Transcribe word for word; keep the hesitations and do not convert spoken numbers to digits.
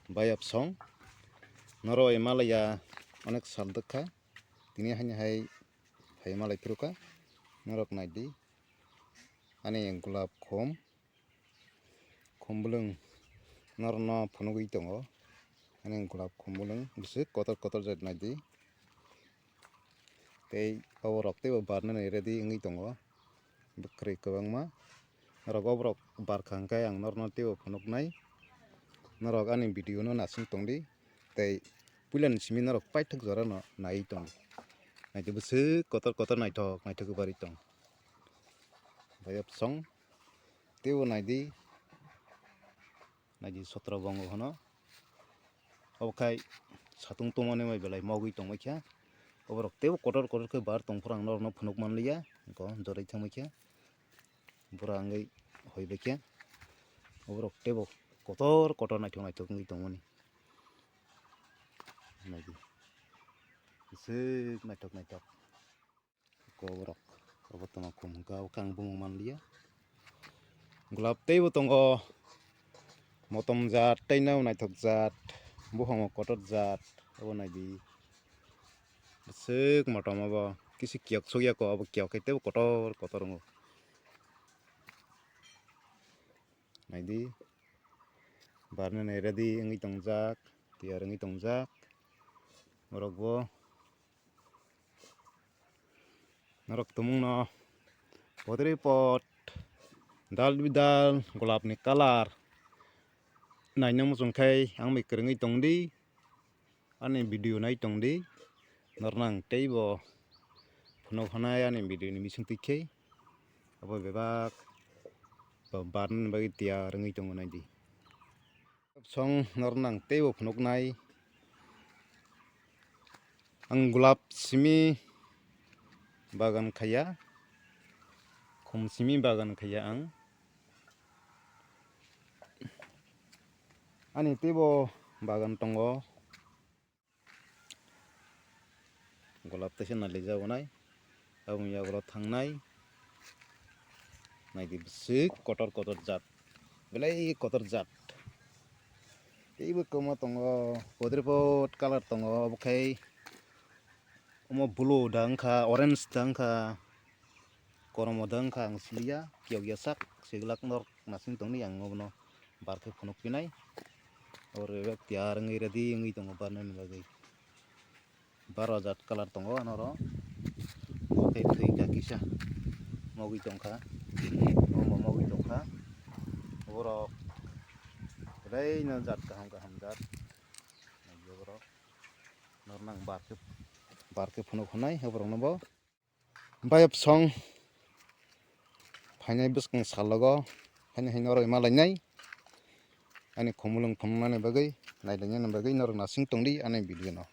Bayapsong, norok bai malaiya onek sal dwkha, tini haini hai phai malai phuru kha, norok naidi, ani gulab khum, khum bwlwng norokno phunugwi tongo, ani gulab khum bwlwng bwswk kotor kotor jat naidi. Tei oborok teibo barnani ready wngwi tongo, bwkhwrwi kwbangma. Norok oborok barkha hwnkhe ang norokno teibo phunuknai. Norok ani video no nasing tongdi, tei puilani simi norok paithak jorano naiwi tong. Naidi bwswk kotor kotor naithok naithok khe barwi tong. Bayapsong teibo naidi. Naidi sotro bongo hwno. Obo khai satung tongmani bai belai mogwi tongbaikha. Oborok teibo kotor kotor khe bar tongphuru ang norokno phunuk manliya. Eko jorwi thangbaikha. Bura wngwi hoibaikha. Oborok teibo kotor kotor naithok naithok wngwi tongmani. Naidi. Bwswk naithok naithok. Koborok obo tongma khum hwnkha, obo khe ang bumung manliya. Gulab teibo tongo, motom jat, tei nw naithok jat, buphango kotor jat, obo naidi. Bwswk motom obo, kisi kiyok sokya kho, obo kiyok khe teibo kotor kotor wngo. Naidi, barnani ready wngwi tongjak, tiyar wngwi tongjak. Borok bo norok tumungno podri pod dal bidal golapni colour naina muchung khai ang bai kwrwngwi tongdi. Ani video nai tongdi, norokno ang teibo phunuk hwnai ani video ni bising twi khe, abo bebak barnani bagwi tiyar wngwi tongo naidi. Song norokno ang teibo phunuknai, ang gulab simi bagan khaiya, khum simi bagan khaiya ang. Ani teibo bagan tongo. Golap teisa nalijago nai. Aboni yagulo thangnai. Naidi bwswk kotor kotor jat. Belai kotor jat. Teibo kwma tongo. Podripot colour tongo. Obo khai omo blue da wngkha, orange da wngkha. Koromo da wngkha ang siliya, kiyokya sak, siglak norok nasing tongni ang obono bar khe phunuk pinai. Oro bebak tiyar wngwi ready wngwi tongo barnani bagwi. Baro jat colour tongo anoro. Omo khe thwi kha kisa mogwi tongkha, omo mogwi tongkha. Borok belaino jat kaham kaham jat. Borok norokno ang bar khe, bar khe phunuk hwnai borokno bo. Bayapsong phainai bwskang salogo haino haino oro ima lainai. Ani khumulwng phunuknani bagwi, nailainani bagwi norok nasing tongdi ani video no.